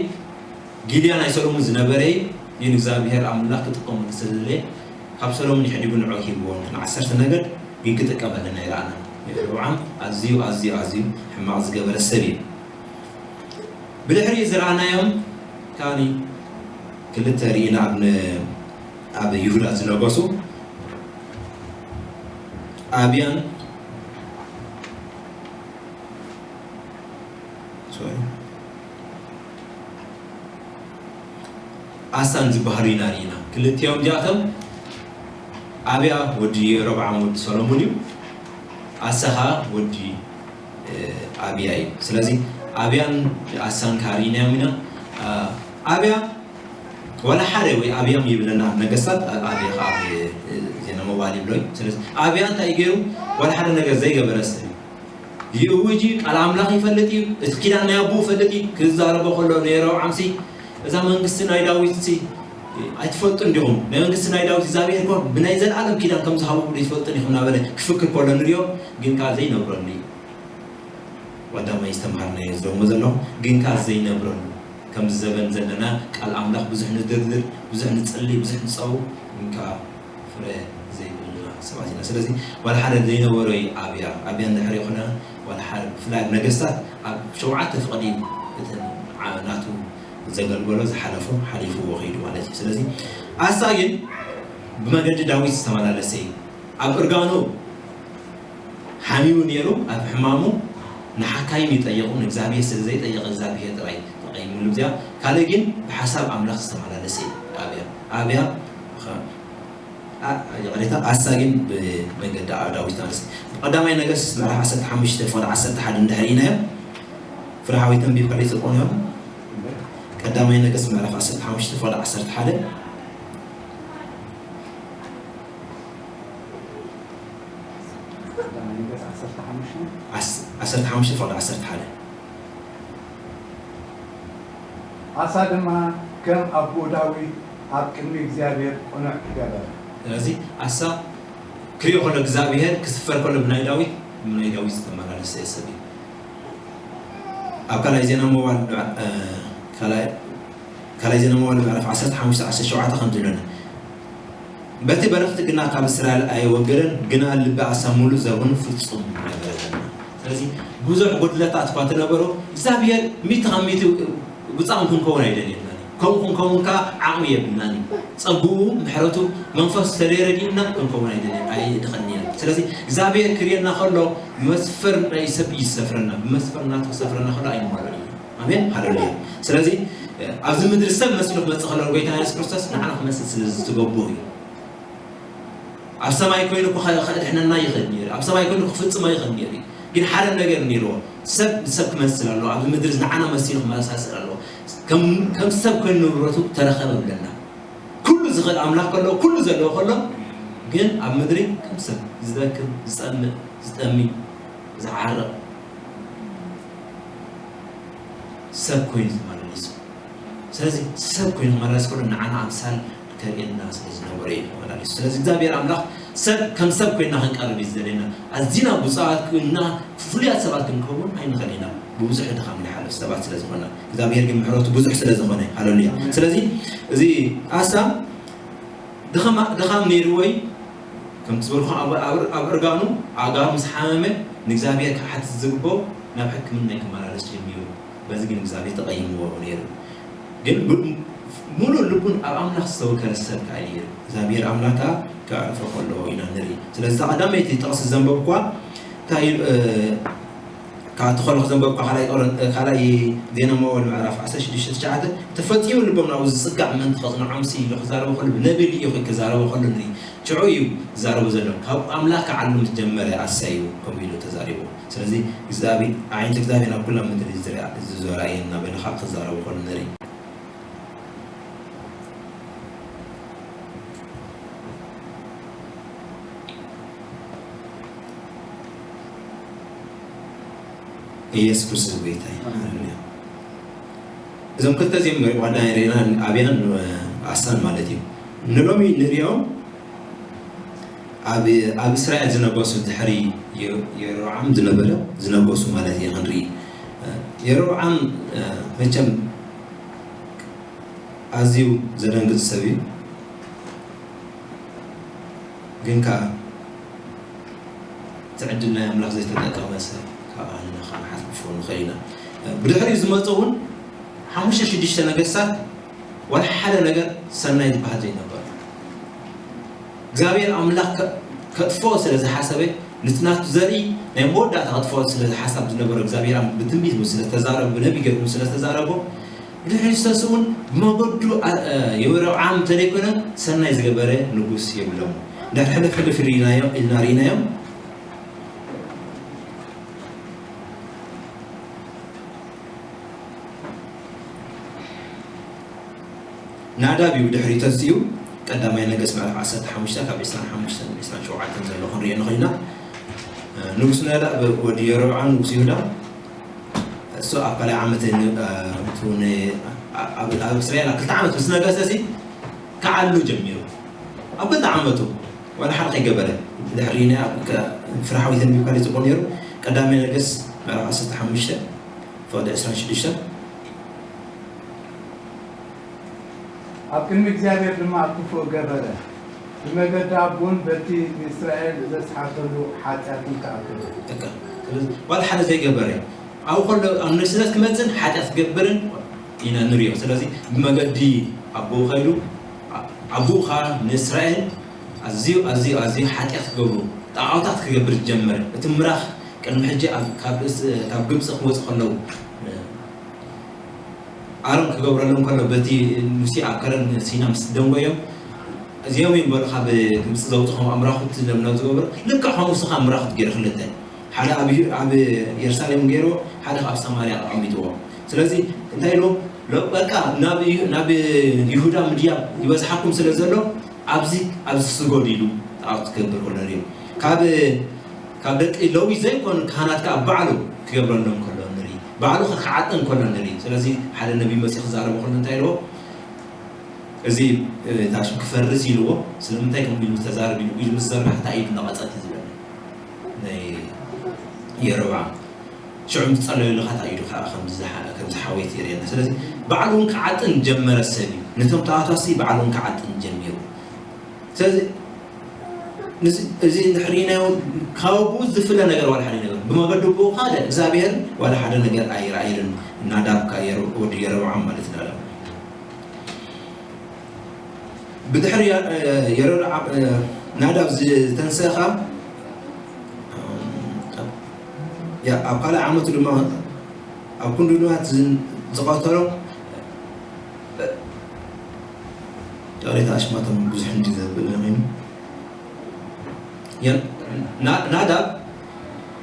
ጊልያ ናይ ሰሎሙን ዝነበረ እዩ። ግን እግዚኣብሔር ኣምላኽ ክጥቀመሉ ስለ ዝደለየ ካብ ሰሎሙን ይሕዲጉ ንዑ ሂብዎ። ንዓሰርተ ነገድ ግን ክጥቀመለን ኣይረኣናን። የሮብዓም ኣዝዩ፣ ኣዝዩ፣ ኣዝዩ ሕማቕ ዝገበረ ሰብ እዩ። ብድሕሪኡ ዝረኣናዮም ከኣኒ ክልተ ርኢና ኣብ ን-፣ ኣብ ይሁዳ ዝነገሱ ኣብያን፣ ሶሪ፣ ኣሳን ዝበሃሉ ኢና ርኢና። ክልቲኦም እዚኣቶም ኣብያ ወዲ የሮብዓም ወዲ ሰሎሙን እዩ። ኣሳ ኸዓ ወዲ፣ እ፣ ኣብያ እዩ። ስለዚ ኣብያን ኣሳን ከዓ ርኢናዮም ኢና። እ፣ ኣብያ ዋላ ሓደ ወይ ኣብያም ይብለና ኣብ ነገስታት፣ እ፣ ኣብያ ከዓ ኣብ፣ እ፣ ዜና መዋል ይብሎ እዩ። ስለዚ ኣብያ እንታይ ገይሩ? ዋላ ሓደ ነገር ዘይገበረ ሰብ እዩ። ይእውጅ እዩ፣ ቃል ኣምላኽ ይፈልጥ እዩ፣ እቲ ኪዳን ናይ ኣቦኡ ይፈልጥ እዩ። ክዛረቦ ከሎ ንየሮብዓምሲ፣ እዛ መንግስቲ ናይ ዳዊትሲ ኣይትፈልጡን ዲኹም? ናይ መንግስቲ ናይ ዳዊት እግዚኣብሔር እኮ ብናይ ዘለኣለም ኪዳን ከም ዝሃቦ ዶ ይትፈልጡን ኢኹም እናበለ ክፍክር ከሎ ንሪኦ፣ ግን ከኣ ዘይነብረሉ እዩ። ቀዳማይ ዝተምሃርናዮ ዝደግሞ ዘለኹ፣ ግን ከኣ ዘይነብረሉ። ከምዚ ዘበን ዘለና ቃል ኣምላኽ ብዙሕ ንድርድር፣ ብዙሕ ንጽሊ፣ ብዙሕ ንጸው፣ ግን ከኣ ፍረ ዘይብልና ሰባት ኢና። ስለዚ ዋላ ሓደ ዘይነበሮ እዩ ኣብያ። ኣብያ እንድሕር ይኹና፣ ዋላ ሓደ ብፍላይ ኣብ ነገስታት ኣብ ሸውዓተ ፍቕዲ እተን ዓ-፣ ናቱ ዘገልገሎ ዝሓለፎ ሓሊፍዎ ከይዱ ማለት እዩ። ስለዚ ኣሳ ግን ብመገዲ ዳዊት ዝተመላለሰ እዩ። ኣብ እርጋኑ ሓሚሙ ነይሩ፣ ኣብ ሕማሙ ንሓካይም ይጠየቑ፣ ንእግዚኣብሔር ስለ ዘይጠየቐ እግዚኣብሔር ጥራይ ተቐይምሉ። እዚኣ ካልእ ግን ብሓሳብ ኣምላኽ ዝተመላለሰ እዩ። ኣብያ፣ ኣብያ፣ ኸ-፣ ኣ-፣ ይቕሬታ፣ ኣሳ ግን ብመንገዲ ዳዊት ተመላለሰ። ብቐዳማይ ነገስት ምዕራፍ ዓሰርተ ሓሙሽተ ፍቕዲ ዓሰርተ ሓደ እንድሕር ኢናዮ፣ ፍረ ሓወይ ተንቢብካ ዶ ይጽብቑ ነይሮም? ቀዳማይ ነገስት ምዕራፍ ዓሰርተ ሓሙሽተ ፍቕዲ ዓሰርተ ሓደ። ዓሰርተ ሓሙሽተ። ዓስ-፣ ዓሰርተ ሓሙሽተ ፍቕዲ ዓሰርተ ሓደ። ኣሳ ድማ ከም ኣቦኡ ዳዊት ኣብ ቅድሚ እግዚኣብሔር ቅኑዕ ገበረ። ስለዚ ኣሳ ክሪኦ ከሎ እግዚኣብሔር ክስፈር ከሎ ብናይ ዳዊት፣ ብናይ ዳዊት ዝተመላለሰ ሰብ እዩ። ኣብ ካልኣይ ዜና መዋል፣ እ፣ ካልኣይ ካልኣይ ዜና መዋዕል ምዕራፍ ዓሰርተ ሓሙሽተ ዓሰርተ ሸውዓተ ከምዚ ኢሎና፣ በቲ በረኽቲ ግና ካብ እስራኤል ኣየወገደን፣ ግና ልቢ ኣሳ ምሉእ ዘበኑ ፍጹም ነበረ። ስለዚ ብዙሕ ጉድለታት እኳ ተነበሮ እግዚኣብሔር ሚእቲ ካብ ሚእቲ ብጻም ክንከውን ኣይደልየናን እዩ። ከምኡ ክንከውን ከዓ ዓቕሚ የብልናን እዩ። ጸግኡ ምሕረቱ መንፈስ ተደረዲእና ክንከውን ኣይደልየን ኣይድኸን ኢና። ስለዚ እግዚኣብሔር ክርእየና ከሎ መስፈር ናይ ሰብ እዩ ዝሰፍረና። ብመስፈር ናቱ ክሰፍረና ከሎ ኣይንመልኦን እዩ። ኣሜን ሃሌሉያ። ስለዚ ኣብዚ ምድሪ ሰብ መሲሉ ክመጽእ ከሎ ጎይታ የሱስ ክርስቶስ ንዓና ክመስል ስለ ዝትገብኦ እዩ። ኣብ ሰማይ ኮይኑ እኮ ከ- ከድሕነና ይኽእል ነይሩ። ኣብ ሰማይ ኮይኑ ክፍጽሞ ይኽእል ነይሩ። ግን ሓደ ነገር ነይርዎ። ሰብ ንሰብ ክመስል ኣለዎ። ኣብዚ ምድሪ ንዓና መሲሉ ክመሳሰል ኣለዎ። ከም ከም ሰብ ኮይኑ ንብረቱ ተረኸበ ብለና። ኩሉ ዝኽእል ኣምላኽ ከሎ ኩሉ ዘለዎ ከሎ ግን ኣብ ምድሪ ከም ሰብ ዝደክም ዝጸምእ ዝጠሚ ዝዓረቕ ሰብ ኮይኑ ተመላሊሱ። ስለዚ ሰብ ኮይኑ ክመላለስ ከሎ ንዓና ኣምሳል ከርእየና ስለ ዝነበረ እዩ ተመላሊሱ። ስለዚ እግዚኣብሔር ኣምላኽ ሰብ ከም ሰብ ኮይና ክንቀርብ እዩ ዝደለየና። ኣዚና ብፁዓት ኮይና ፍሉያት ሰባት ክንከውን ኣይንኽእል ኢና። ብብዙሕ ድኻም ንሓልፍ ሰባት ስለ ዝኾና እግዚኣብሔር ግን ምሕረቱ ብዙሕ ስለ ዝኾነ ሃሌሉያ። ስለዚ እዚ ኣሳ ድኻማ- ድኻም ነይርዎ እዩ። ከምቲ ዝበልኩ ኣብ- ኣብ- ኣብ እርጋኑ ኣእጋሩ ምስ ሓመመ ንእግዚኣብሔር ክሓትት ዝግብኦ ናብ ሕክምና እዩ ክመላለስ ጀሚሩ። በዚ ግን እግዚኣብሔር ተቐይምዎ ነይሩ። ግን ብ- ሙሉእ ልቡን ኣብ ኣምላኽ ዝተወከለ ሰብ ከዓ እዩ ነይሩ። እግዚኣብሔር ኣምላኽ ከዓ ክዕርፎ ከለዎ ኢና ንርኢ። ስለዚ እታ ቀዳመይቲ ጥቕሲ ዘንበብኳ እንታይ ካብ እቲ ከለኹ ዘንበብኳ ካልኣይ ቆረን ካልኣይ ዜና መዋዕል ምዕራፍ ዓሰርተ ሽዱሽተ ትሽዓተ ተፈጺሙ ልቦም ናብኡ ዝጽጋዕ ምእንቲ ከጽንዖምሲ ኢሉ ክዛረቦ ከሎ ብነብይ ልኢኹ ክዛረቦ ከሎ ንርኢ። ሽዑ እዩ ዝዛረቦ ዘሎ። ካብ ኣምላኽ ክዓሉ ምስ ጀመረ ኣሳይ እዩ ከምኡ ኢሉ ተዛሪቡ። ስለዚ እግዚኣብሔር ኣዒንቲ እግዚኣብሔር ናብ ኩላ ምድሪ ዝርኣ ዝዞራ እየን እናበለ ካብ ክዛረቡ ከሎ ንርኢ። ኢየሱስ ክርስቶስ ጎይታ እዩ። ሃሌሉያ። እዞም ክልተ እዚኦም ዋና ሬና ኣብያን ኣሳን ማለት እዩ። ንሎሚ ንሪኦም ኣብ ኣብ እስራኤል ዝነገሱ ድሕሪ የ- የሮብዓም ዝነበረ ዝነገሱ ማለት እዩ ክንርኢ። የሮብዓም መቸም ኣዝዩ ዘደንግጽ ሰብ እዩ። ግን ከኣ እቲ ዕድል ናይ ኣምላኽ ዘይተጠቀመ ሰብ ካብ ኣህልና ክንሓልፎ ንኽእል ኢና። ብድሕሪኡ ዝመጹ እውን ሓሙሽተ ሽዱሽተ ነገስታት ዋላ ሓደ ነገር ሰናይ ዝበሃል ዘይነበሩ። እግዚኣብሔር ኣምላኽ ከ- ከጥፍኦ ስለ ዝሓሰበ፣ ነቲ ናቱ ዘርኢ ናይ መወዳእታ ከጥፍኦ ስለ ዝሓሳብ ዝነበሮ እግዚኣብሔር ኣም- ብትንቢት እውን ስለ ተዛረቡ፣ ብነቢ ገይሩ እውን ስለ ተዛረቦ፣ ብድሕሪ ዝተስኡን ብመገዱ ኣ- እ፣ የሮብዓም እንተደይኮነ ሰናይ ዝገበረ ንጉስ የብሎም። እንድሕር ሕልፍ ሕልፍ ርኢናዮ ኢልና ርኢናዮም። ናዳብ እዩ ድሕሪ ተሲኡ። ቀዳማይ ነገስት ምዕራፍ ዓሰርተ ሓሙሽተ ካብ ዕስራን ሓሙሽተን ዕስራን ሸውዓተን ዘሎ ክንሪኦ ንኽእል ኢና። ንጉስ ናዳብ ወዲ የሮብዓም ንጉስ ይሁዳ እሱ ኣብ ካልኣይ ዓመት ን- እ፣ እቱ ን- ኣብ ኣብ እስራኤል ኣብ ክልተ ዓመት ምስ ነገሰ ሲ ክዓሉ ጀሚሩ። ኣብ ክልተ ዓመቱ ዋላ ሓደ ከይገበረ ድሕሪ ናይ ኣብ ከ- ፍርሓዊ ተንቢብካ ዶ ጽቡቕ ነይሩ። ቀዳማይ ነገስት ምዕራፍ ዓሰርተ ሓሙሽተ ፍቕዲ ዕስራን ሽዱሽተን ኣብ ቅድሚ እግዚኣብሔር ድማ ክፉእ ገበረ፣ ብመገዲ ኣቦን በቲ ንእስራኤል ዘስሓተሉ ሓጢኣትን ከኣ ገበረ። ዋላ ሓደ ዘይገበረ ኣብኡ ከሎ ኣብ ንግስነት ክመፅን ሓጢኣት ክገብርን ኢና ንሪኦ። ስለዚ ብመገዲ ኣቦኡ ከይዱ ኣቦኡ ከዓ ንእስራኤል ኣዝዩ ኣዝዩ ኣዝዩ ሓጢኣት ክገብሩ ጣዖታት ክገብር ጀመረ። እቲ ምራኽ ቅድሚ ሕጂ ኣብ- ካብ ርእስ- ካብ ግብፂ ክወፁ ከለዉ ኣሮን ክገብረሎም ከሎ በቲ ሙሴ ኣብ ከረን ሲና ምስ ደንጎዮም እዚኦም እዮም በሉ ካብ ግብፂ ዘውፅኹም ኣምራኹት ለምለም ዝገብሩ ልክዕ ከምኡ ንስኻ ኣምራኹት ገይሩ ክልተ ሓደ ኣብ ዩ- ኣብ የሩሳሌም ገይርዎ ሓደ ኣብ ሰማርያ ኣቐሚጥዎ። ስለዚ እንታይ ኢሉ ሎ- በቃ ናብ ዩ- ናብ ይሁዳ ምድያ ይበዝሓኩም ስለ ዘሎ ኣብዚ ኣብዚ ስገዱ ኢሉ ጣዖት ክገብር ከሎ ንሪኦ። ካብ ካብ ደቂ ለዊ ዘይኮኑ ካህናት ከዓ ባዕሉ ክገብረሎም ከሎ ንርኢ፣ ባዕሉ ክዓጥን ከሎ ንርኢ። ስለዚ ሓደ ነቢይ መፂኡ ክዛረቦ ከሎ እንታይ ኢልዎ? እዚ ታሽም ክፈርስ ኢልዎ። ስለምንታይ ከምኡ ኢሉ ተዛረብ ኢሉ ኢሉ ምስ ዘርባሕ እንታይ ኢሉ እናቐፀት እዩ ዝበለ ናይ የሮብዓም ሽዑ ምስ ጸለየሉ ከኣ ኢዱ ከኣ ከም ዝሓ- ከም ዝሓወየት የርእየና። ስለዚ ባዕሉ እውን ክዓጥን ጀመረ ሰብ እዩ። ነቶም ተኣቷሲ ባዕሉ እውን ክዓጥን ጀሚሩ። ስለዚ ንዚ- እዚ እንድሕር ርኢናዮ ካብ ኣቦኡ ዝፍለ ነገር ዋላ ሓደ ነገር ብመገዱ ብኡ ካልእ እግዚኣብሔር ዋላ ሓደ ነገር ኣይረኣየሉን። ናዳብ ከኣ የሮ-፣ ወዲ የሮብዓም ማለት ናዳብ። ብድሕሪ የ-፣ የሮብዓም፣ ናዳብ ዝተንስአ ኸኣ፣ ያ-፣ ኣብ ካልእ ዓመቱ ድማ ኣብ ክንዱ ድማ ዝ-፣ ዝቐተሎ፣ ይቕሬታ ኣሽማቶም ብዙሕ እንዲ ዘብል ኮይኑ፣ የ-፣ ና-፣ ናዳብ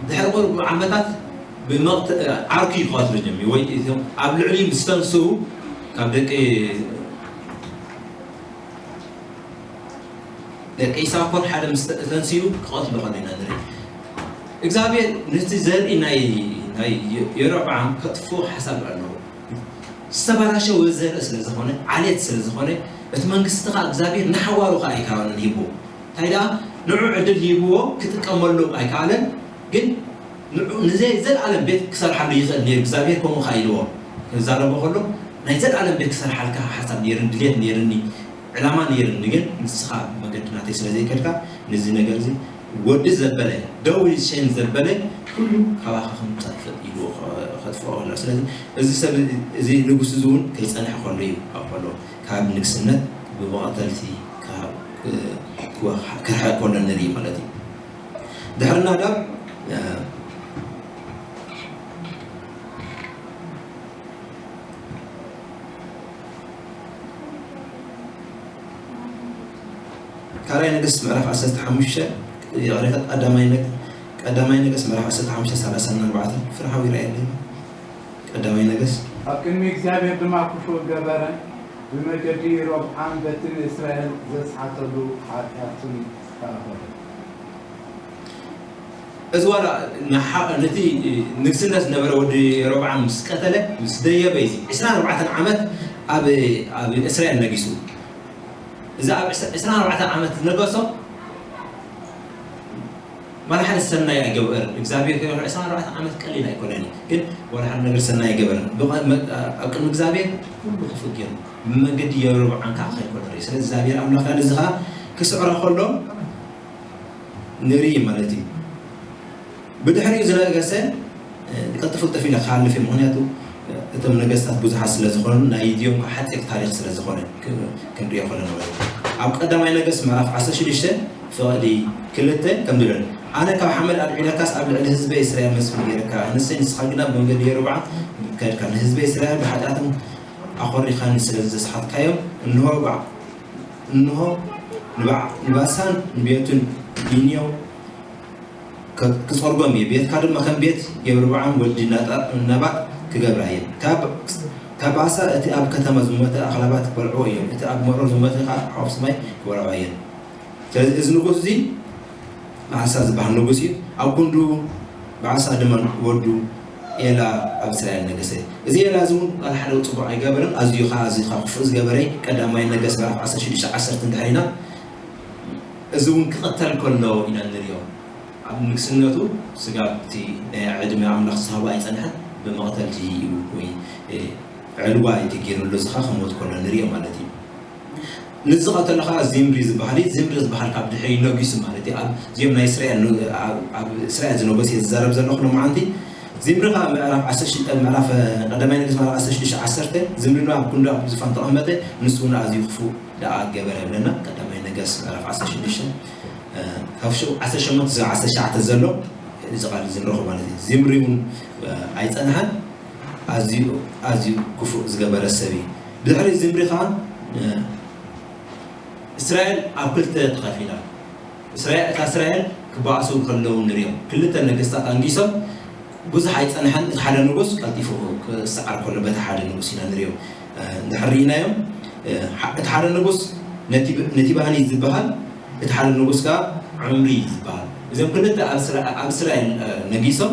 ድሕሪ ቁሩብ ዓመታት ብመቕት-፣ ዓርኩ እዩ ክቐትሎ ጀሚሩ፣ ወይ እቶም ኣብ ልዕሊኡ ምስ ተንስኡ ካብ ደቂ፣ ደቂ ኢሳኮር ሓደ ምስ ተ-፣ ተንስኡ ክቐትሎ ከሎ ኢና ንርኢ። እግዚኣብሔር ነቲ ዘርኢ ናይ፣ ናይ የ-፣ የሮብዓም ከጥፍኦ ሓሳብ ኣለዎ። ዝተበላሸወ ዘርኢ ስለ ዝኾነ፣ ዓሌት ስለ ዝኾነ፣ እቲ መንግስቲ ኸኣ እግዚኣብሔር ንሓዋሩ ኸኣ ኣይከኣለን ሂብዎ። እንታይ ደኣ ንዑ ዕድል ሂብዎ ክጥቀመሉ ኣይከኣለን፣ ግን ንዑ ንዘይ-፣ ዘልኣለም ቤት ክሰርሓሉ ይኽእል ነይሩ። እግዚኣብሔር ከምኡ ኸኣ ኢልዎ። ክዛረቦ ከሎ ናይ ዘልኣለም ቤት ክሰርሓልካ ሓሳብ ነይርኒ፣ ድልየት ነይርኒ፣ ዕላማ ነይርኒ፣ ግን ንስኻ መገዲ ናተይ ስለ ዘይከድካ ነዚ ነገር እዚ ወዲ ዘበለ፣ ደው ሸን ዘበለ ኩሉ ካባኻ ከም ዝጠፍእ ኢልዎ ኸ-፣ ከጥፍኦ ከሎ። ስለዚ እዚ ሰብ፣ እዚ ንጉስ እዚ እውን ከይጸንሐ ከሎ እዩ ኣብ ከሎ ካብ ንግስነት ብመቐተልቲ ካብ፣ እ፣ ክወ-፣ ክርሕቕ ከሎ ንርኢ ማለት እዩ። ድሕሪ ናዳብ፣ እ፣ ካልኣይ ነገስት ምዕራፍ ዓሰርተ ሓሙሽተ፣ ይቕሬታ፣ ቀዳማይ ነገ-፣ ቀዳማይ ነገስት ምዕራፍ ዓሰርተ ሓሙሽተ ሰላሳ ኣርባዕተ ፍርሃዊ ይረኣየለይ። ቀዳማይ ነገስት። ኣብ ቅድሚ እግዚኣብሔር ድማ ክፉእ ገበረ፣ ብመገዲ ሮብዓም በቲ ንእስራኤል ዘስሓተሉ ሓጢኣቱን ተኣኸበ። እዚ ዋላ ንሓ-፣ ነቲ ንግስነት ዝነበረ ወዲ ሮብዓም ምስ ቀተለ፣ ምስ ደየበ፣ እዚ ዕስራን ኣርባዕተን ዓመት ኣብ፣ ኣብ እስራኤል ነጊሱ። እዚ ኣብ ዕስ-፣ ዕስራን ኣርባዕተን ዓመት ዝነገሶ፣ ዋላ ሓደ ሰናይ ኣይገበረን። እግዚኣብሔር ከይረኽቦ ዕስራን ኣርባዕተን ዓመት ቀሊል ኣይኮነን እዩ። ግን ዋላ ሓደ ነገር ሰናይ ኣይገበረን። ብቐ-፣ መ-፣ ኣብ ቅድሚ እግዚኣብሔር ኩሉ ክፉእ ገይሩ፣ ብመገዲ የሮብዓም ከዓ ክኸይድ ከሎ ንርኢ። ስለዚ እግዚኣብሔር ኣምላኽ ከዓ ነዚ ከዓ ክስዕሮ ከሎ ንርኢ ማለት እዩ። ብድሕሪኡ ዝነገሰ፣ እ፣ ቀልጥፍ ቀልጥፍ ኢለ ክሓልፍ እየ፣ ምኽንያቱ፣ እ፣ እቶም ነገስታት ብዙሓት ስለ ዝኾኑ፣ ናይ ኢድዮም ከዓ ሓፂር ታሪኽ ስለ ዝኾነ፣ ክ-፣ ክንሪኦ ከለና ማለት እዩ። ኣብ ቀዳማይ ነገስት ምዕራፍ ዓሰርተ ሽዱሽተ ፍቕዲ ክልተ ከም ዝብል፣ ኣነ ካብ ሓመድ ኣልዒለካስ ኣብ ልዕሊ ህዝበይ እስራኤል መስፍን ገይረካ፣ ኣነሰይ ንስኻ ግና ብመንገዲ የሮብዓም ከድካ፣ ንህዝበይ እስራኤል ብሓጢኣቶም ኣኾሪኻኒ ስለ ዘስሓትካዮም፣ እንሆ፣ በዓ-፣ እንሆ፣ ንበዓ-፣ ንባሳን ንቤቱን ኢንዮ ከ-፣ ክጸርጎም እየ። ቤትካ ድማ ከም ቤት የሮብዓም ወዲ ናጣ-፣ ነባጥ ክገብራ እየን። ካብ፣ ካብ ባሳ እቲ ኣብ ከተማ ዝሞተ ኣኽላባት ክበልዕዎ እዮም። እቲ ኣብ መሮር ዝሞተ ኸኣ ኣዕዋፍ ሰማይ ክበልዕዋ እየን። ስለዚ እዚ ንጉስ እዚ ባሳ ዝበሃል ንጉስ እዩ። ኣብ ክንዱ ባሳ ድማ ወዱ ኤላ ኣብ እስራኤል ነገሰ። እዚ ኤላ እዚ እውን ዋላ ሓደ ጽቡቕ ኣይገበረን። ኣዝዩ ኸዓ፣ ኣዝዩ ኸዓ ክፉእ ዝገበረ ቀዳማይ ነገስት ምዕራፍ ዓሰርተ ሽዱሽተ ዓሰርተ እንድሕር ኢና፣ እዚ እውን ክቕተል ከሎ ኢና ንሪኦ። ኣብ ንግስነቱ ስጋብ እቲ ናይ ዕድመ ኣምላኽ ዝሃቦ ኣይጸንሐን፣ ብመቕተልቲ እዩ ወይ፣ እ፣ ዕልዋ እዩ ተገይሩሉ፣ እዚ ኸዓ ክሞት ከሎ ንሪኦ ማለት እዩ። ንዚ ዝቐተሎ ኸዓ ዚምሪ ዝበሃል እዩ። ዚምሪ ዝበሃል ካብ ድሕሪ ነጊሱ ማለት እዩ። ኣብ፣ እዚኦም ናይ እስራኤል ን-፣ ኣብ፣ ኣብ እስራኤል ዝነገሱ እየ ዝዛረብ ዘለኹ ሎማዓንቲ። ዚምሪ ኸዓ ምዕራፍ ዓሰርተ ሽዱሽተ፣ ምዕራፍ፣ እ፣ ቀዳማይ ነገስት ምዕራፍ ዓሰርተ ሽዱሽተ ዓሰርተ፣ ዚምሪ ድማ ኣብ ክንዱ ኣብ ዙፋን ተቐመጠ፣ ንሱ እውን ኣዝዩ ክፉእ ደኣ ገበረ ይብለና። ቀዳማይ ነገስት ምዕራፍ ዓሰርተ ሽዱሽተ፣ እ፣ ካብ ሸ-፣ ዓሰርተ ሸሞንተ ክሳብ ዓሰርተ ትሽዓተ ዘሎ እዚ ቃል እዚ ንረኽቦ ማለት እዩ። ዚምሪ እውን፣ እ፣ ኣይጸንሐን፣ ኣዝዩ፣ ኣዝዩ ክፉእ ዝገበረ ሰብ እዩ። ብድሕሪ ዚምሪ ኸዓ፣ እ፣ እስራኤል ኣብ ክልተ ተኸፊላ። እስራኤል፣ እታ እስራኤል ክበኣሱ ከለዉ ንሪኦም። ክልተ ነገስታት ኣንጊሶም፣ ብዙሕ ኣይጸንሐን። እቲ ሓደ ንጉስ ቀልጢፉ ክሰዓር ከሎ በቲ ሓደ ንጉስ ኢና ንሪኦ። እ፣ እንድሕር ርኢናዮም፣ እ፣ ሓ-፣ እቲ ሓደ ንጉስ ነቲ-፣ ነቲባኒ ዝበሃል፣ እቲ ሓደ ንጉስ ከኣ ዑምሪ ዝበሃል። እዞም ክልተ ኣብ እስራ-፣ ኣብ እስራኤል፣ እ፣ ነጊሶም፣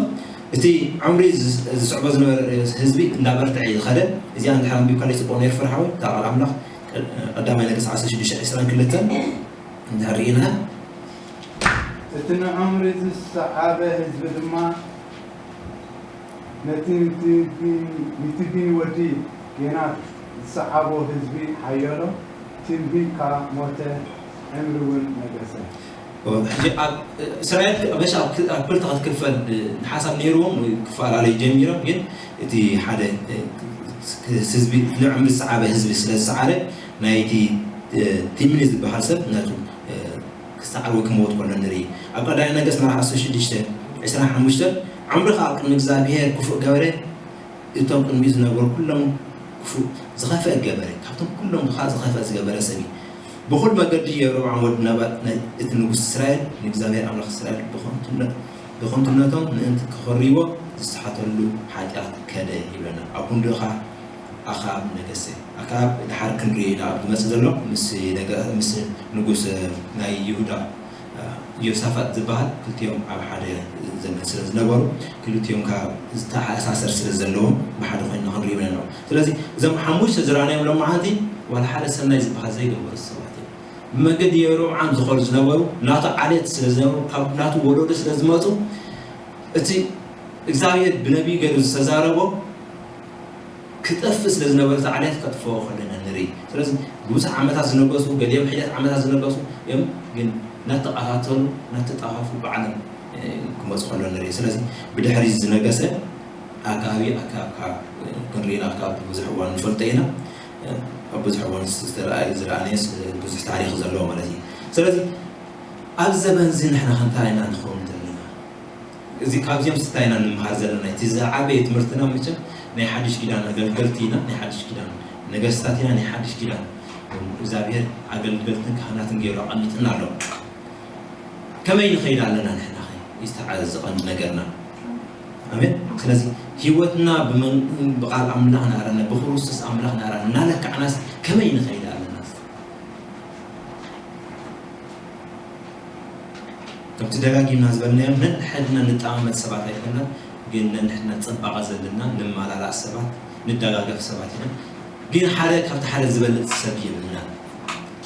እቲ ዑምሪ ዝ-፣ ዝስዕቦ ዝነበረ ህዝቢ እንዳበርትዐ እዩ ዝኸደ። እዚኣ እንድሕር ኣንቢብካለይ ጽቡቕ ነይሩ ፍርሓዊ፣ እታ ቃል ኣምላኽ፣ እ፣ ቀዳማይ ነገስት ዓሰርተ ሽዱሽተ ዕስራን ክልተን እንድሕር ርኢና። እቲ ንዑምሪ ዝሰዓበ ህዝቢ ድማ ነቲ ንቲቢን፣ ንቲቢን ወዲ ጌናት ዝሰዓቦ ህዝቢ ሓየሎ። ቲቢን ከኣ ሞተ፣ ዕምሪ እውን ነገሰ። ሕጂ ኣብ እስራኤል መሽ ኣብ ክልተ ክትክፈል ሓሳብ ነይርዎም ወይ ክፈላለዩ ጀሚሮም፣ ግን እቲ ሓደ ህዝቢ ንዕም ዝሰዓበ ህዝቢ ስለ ዝሰዓረ ናይቲ ቲምኒ ዝበሃል ሰብ ነቱ ክሰዓር ወይ ክመውት ከሎ ንርኢ። ኣብ ቀዳማይ ነገስት ምዕራፍ ዓሰርተ ሽዱሽተ ዕስራን ሓሙሽተን፣ ዕምርኻ ኣብ ቅድሚ እግዚኣብሔር ክፉእ ገበረ፣ እቶም ቅድሚኡ ዝነበሩ ኩሎም ክፉእ ዝኸፍአ ገበረ፣ ካብቶም ኩሎም ከዓ ዝኸፍአ ዝገበረ ሰብ እዩ። ብኹል መገዲ የሮብዓም ወዲ ነባጥ እቲ ንጉስ እስራኤል ንእግዚኣብሔር ኣምላኽ እስራኤል ብኸንቱነ- ብኸንቱነቶም ምእንቲ ክኸርይዎ ዝሰሓተሉ ሓጢኣት ከደ ይብለና። ኣብ ክንድኡ ኸዓ ኣኻብ ነገሰ። ኣኻብ ድሓር ክንሪኦ ኢና ኣብ ዝመጽእ ዘሎ ምስ ነገ- ምስ ንጉስ ናይ ይሁዳ ዮሳፋጥ ዝበሃል ክልቲኦም ኣብ ሓደ ዘመን ስለ ዝነበሩ ክልቲኦም ካብ ዝተኣሳሰር ስለ ዘለዎም ብሓደ ኮይና ክንሪኦም ኣለዎ። ስለዚ እዞም ሓሙሽተ ዝረኣናዮም ሎማዓንቲ ዋላ ሓደ ሰናይ ዝበሃል ዘይገበሩ ሰባት እዮም። ብመንገዲ የሮብዓም ዝኸዱ ዝነበሩ ናቱ ዓሌት ስለ ዝነበሩ ካብ ናቱ ወለዶ ስለ ዝመፁ እቲ እግዚኣብሔር ብነቢይ ገይሩ ዝተዛረቦ ክጠፍእ ስለ ዝነበረ እቲ ዓሌት ከጥፍኦ ከለና ንርኢ። ስለዚ ብዙሕ ዓመታት ዝነገሱ ገሊኦም ሒደት ዓመታት ዝነገሱ እዮም፣ ግን እናተቐታተሉ እናተጠፋፉ ባዕሎም ክመፁ ከሎ ንርኢ። ስለዚ ብድሕሪ ዝነገሰ ኣካቢ ኣካብ ካብ ክንርኢና ካብ ብዙሕ እዋን ንፈልጦ ኢና። ኣብ ብዙሕ እዋን ዝተረኣየ ዝረኣነየስ ብዙሕ ታሪክ ዘለዎ ማለት እዩ። ስለዚ ኣብ ዘበን እዚ ንሕና ከንታይ ኢና ንኸውን ዘለና? እዚ ካብዚኦም ስታይ ኢና ንምሃር ዘለና። እቲ ዝዓበየ ትምህርትና መቸም ናይ ሓድሽ ኪዳን ኣገልገልቲ ኢና፣ ናይ ሓድሽ ኪዳን ነገስታት ኢና፣ ናይ ሓድሽ ኪዳን እግዚኣብሔር ኣገልገልትን ካህናትን ገይሩ ኣቐሚጥና ኣሎ። ከመይ ንኸይድ ኣለና ንሕና ኸ? ይስተዓዘ ዝቐንዲ ነገርና። ኣሜን። ስለዚ ህይወትና ብመን- ብቃል ኣምላኽ ናራና ብክርስቶስ ኣምላኽ ናራና እናለካዕናስ ከመይ ንኸይድ ኣለና? ከምቲ ደጋጊምና ዝበልናዮ ነንሕድና ንጠማመት ሰባት ኣይኮናን፣ ግን ነንሕድና ፅባቐ ዘለና ንመላላእ ሰባት ንደጋገፍ ሰባት ኢና። ግን ሓደ ካብቲ ሓደ ዝበልፅ ሰብ የብልና።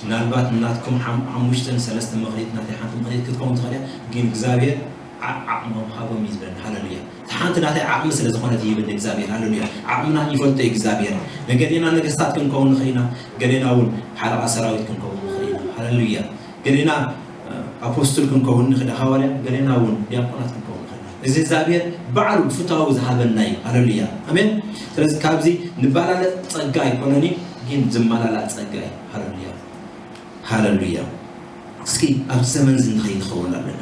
ምናልባት ናትኩም ሓም- ሓሙሽተን ሰለስተ ምኽሪት ናተይ ሓንቲ ምኽሪት ክትከውን ትኽእል እያ፣ ግን እግዚኣብሔር ዓ- ዓቕሞም ሃቦም እዩ ዝበለና። ሃለሉያ። እቲ ሓንቲ ናተይ ዓቕሚ ስለ ዝኾነት ይህብኒ እግዚኣብሔር። ሃለሉያ። ዓቕምና ይፈልጦ እዩ እግዚኣብሔር። ንገሌና ነገስታት ክንከውን ንኽእል ኢና፣ ገሌና እውን ሓለቓ ሰራዊት ክንከውን ንኽእል ኢና። ሃለሉያ። ገሌና ኣፖስትል ክንከውን ንኽእል፣ ሃዋርያ፣ ገሌና እውን ዲያቆናት ክንከውን ንኽእል። እዚ እግዚኣብሔር ባዕሉ ፍትሃዊ ዝሃበና እዩ። ሃለሉያ ኣሜን። ስለዚ ካብዚ ንባላለ ፀጋ ኣይኮነን እዩ፣ ግን ዝመላላ ፀጋ እዩ። ሃለሉያ ሃለሉያ። እስኪ ኣብዚ ዘመን እዚ ንኸይ ንኸውን ኣለና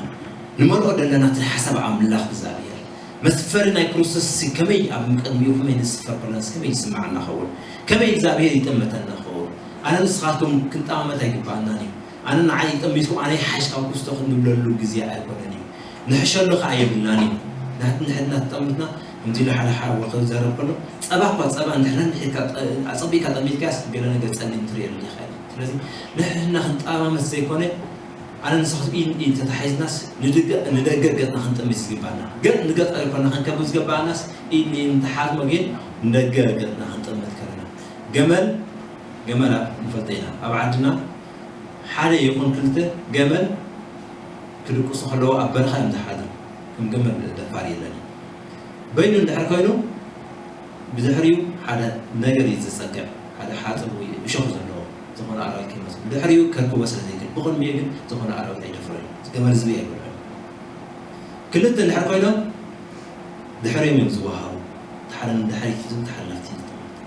ንመልኦ ዘለና እቲ ሓሳብ ኣምላኽ እግዚኣብሔር መስፈሪ ናይ ክርስቶስ ከመይ ኣብ ቅድሚኡ ከመይ ንስፈር ከለና ከመይ ይስምዓና ኸውን? ከመይ እግዚኣብሔር ይጠመተና ኸውን? ኣነ ንስኻትኩም ክንጠማመት ኣይግባኣናን እዩ። ኣነ ንዓይ ይጠሚትኩም ኣነ ይሓሽ ካብ ክስቶ ክንብለሉ ግዜ ኣይኮነን እዩ። ንሕሸሉ ከዓ የብልናን እዩ። ናት ንሕድና ተጠምትና ከምዚ ኢሉ ሓደ ሓወ ክዛረብ ከሎ ጸባ እኳ ጸባ እንድሕና ንሒድካ ኣጸቢእካ ጠሚትካስ ገለ ነገር ጸሊም ትርእየሉ ኢኻ ኢሉ። ስለዚ ንሕድና ክንጠማመት ዘይኮነ ኣነ ንስኻትኩም ኢድ ንኢድ ተታሒዝናስ ንደገ ንደገ ገጽና ክንጥምት ዝግባና ገጽ ንገጽ ኣይኮና ክንከብብ ዝገባናስ ኢድ ንኢድ ንተሓዝሞ ግን ንደገ ገጽና ክንጥምት ከለና ገመል ገመል ኣብ ንፈልጦ ኢና ኣብ ዓድና ሓደ ይኹን ክልተ ገመል ክድቅሱ ከለዉ ኣብ በረኻ እዮም ዝሓድሩ። ከም ገመል ደፋር የለን። በይኑ እንድሕር ኮይኑ ብድሕሪኡ ሓደ ነገር እዩ ዝጸግዕ፣ ሓደ ሓጽብ ወይ እሾኽ ዘለዎ ዝኾነ ኣራዊት ከይመጽእ። ብድሕሪኡ ከርክቦ ስለ ዘይክእል ብቕድሚኡ ግን ዝኾነ ኣራዊት ኣይደፍሮን እዩ። ገመል ዝብኢ ኣይበልዖን። ክልተ እንድሕር ኮይኖም ድሕሪኦም እዮም ዝወሃቡ። እቲ ሓደ ንድሕሪት ሒዙ እቲ ሓደ ናብቲ ይጥምት።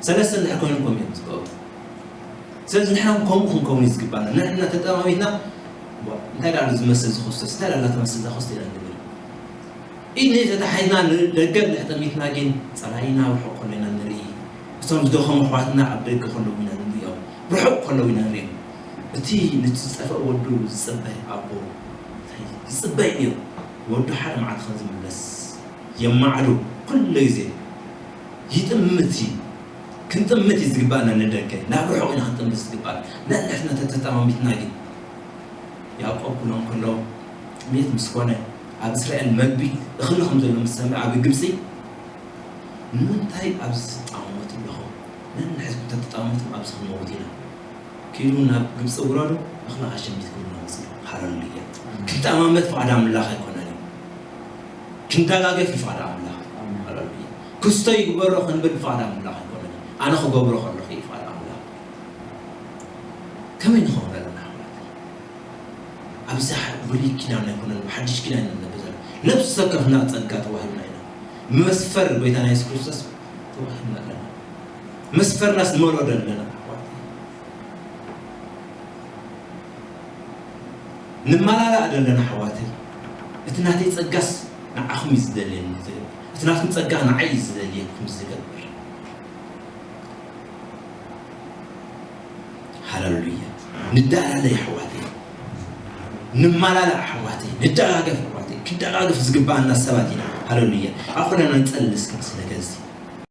ሰለስተ እንድሕር ኮይኖም ከምኡ እዮም ዝገብሩ። ስለዚ ንሕና እውን ከምኡ ክንከውን እዩ ዝግባና። ንሕና ተጠማሚትና ዋ፣ እንታይ ደኣ ዝመስል እዚ ክርስቶስ፣ እንታይ ደኣ ትመስል እዛ ክርስቶስ ኢና ንብል። ኢድ ንኢድ ተታሒዝና ንደገ እንድሕር ጠሚትና ግን ጸላኢና ርሑቕ ከሎ ኢና ንርኢ። እቶም ዝደኸሙ ኣሕዋትና ኣብ ደገ ከለዉ ኢና ንርእዮም፣ ርሑቕ ከለዉ ኢና ንርእዮም። እቲ ነቲ ዝጠፍአ ወዱ ዝጽበ ኣቦ ዝጽበ እዩ ነይሩ። ወዱ ሓደ መዓልቲ ከም ዝምለስ የማዕዱ ኩሉ ግዜ ይጥምት እዩ። ክንጥምት እዩ ዝግባኣና ንደገ። ናብ ርሑቕ ኢና ክንጥምት ዝግባኣና። ንሕና ተተጠማሚትና ግን ያዕቆብ ክብሎም ከሎ ጥሜት ምስ ኮነ ኣብ እስራኤል መግቢ እኽሊ ከም ዘሎ ምስ ሰምዐ ኣብ ግብጺ ንምንታይ ኣብዚ ትጠማመቱ ኣለኹም? ነንሕድኩም ተተጠማመትኩም ኣብዚ ክንመውት ኢና። ኪዱ ናብ ግብጺ ውረዱ፣ እኽሊ ኣሸሚትኩም እናመጽኡ። ሃለሉያ። ክንጠማመት ፍቓድ ኣምላኽ ኣይኮነን እዩ። ክንደጋገፍ እዩ ፍቓድ ኣምላኽ። ሃለሉያ። ክስቶ ይግበሮ ክንብል ፍቓድ ኣምላኽ ኣይኮነን እዩ። ኣነ ክገብሮ ከለኹ እዩ ፍቓድ ኣምላኽ። ከመይ ንኸውን ኣለና ኣሕዋት? ኣብዚ ብሉይ ኪዳን ኣይኮነን፣ ብሓድሽ ኪዳን ኢና ንነብር ዘለና። ነፍሲ ወከፍና ጸጋ ተዋሂብና ኢና። መስፈር ጎይታና የሱስ ክርስቶስ ተዋሂብና ኣለና። መስፈርናስ ንመልኦ ዘለና ኣሕዋተይ። ንመላላእ ዘለና ኣሕዋተይ። እቲ ናተይ ጸጋስ ንዓኹም እዩ ዝደልየኒ ዝብል። እቲ ናትኩም ጸጋ ንዓይ እዩ ዝደልየኩም ዝገብር። ሃሌሉያ። ንደላለይ ኣሕዋተይ። ንመላላእ ኣሕዋተይ። ንደጋገፍ ኣሕዋተይ። ክደጋገፍ ዝግባኣና ሰባት ኢና። ሃሌሉያ። ኣብ ኩለና ንጸሊ እስኪ ስለ ገዚ።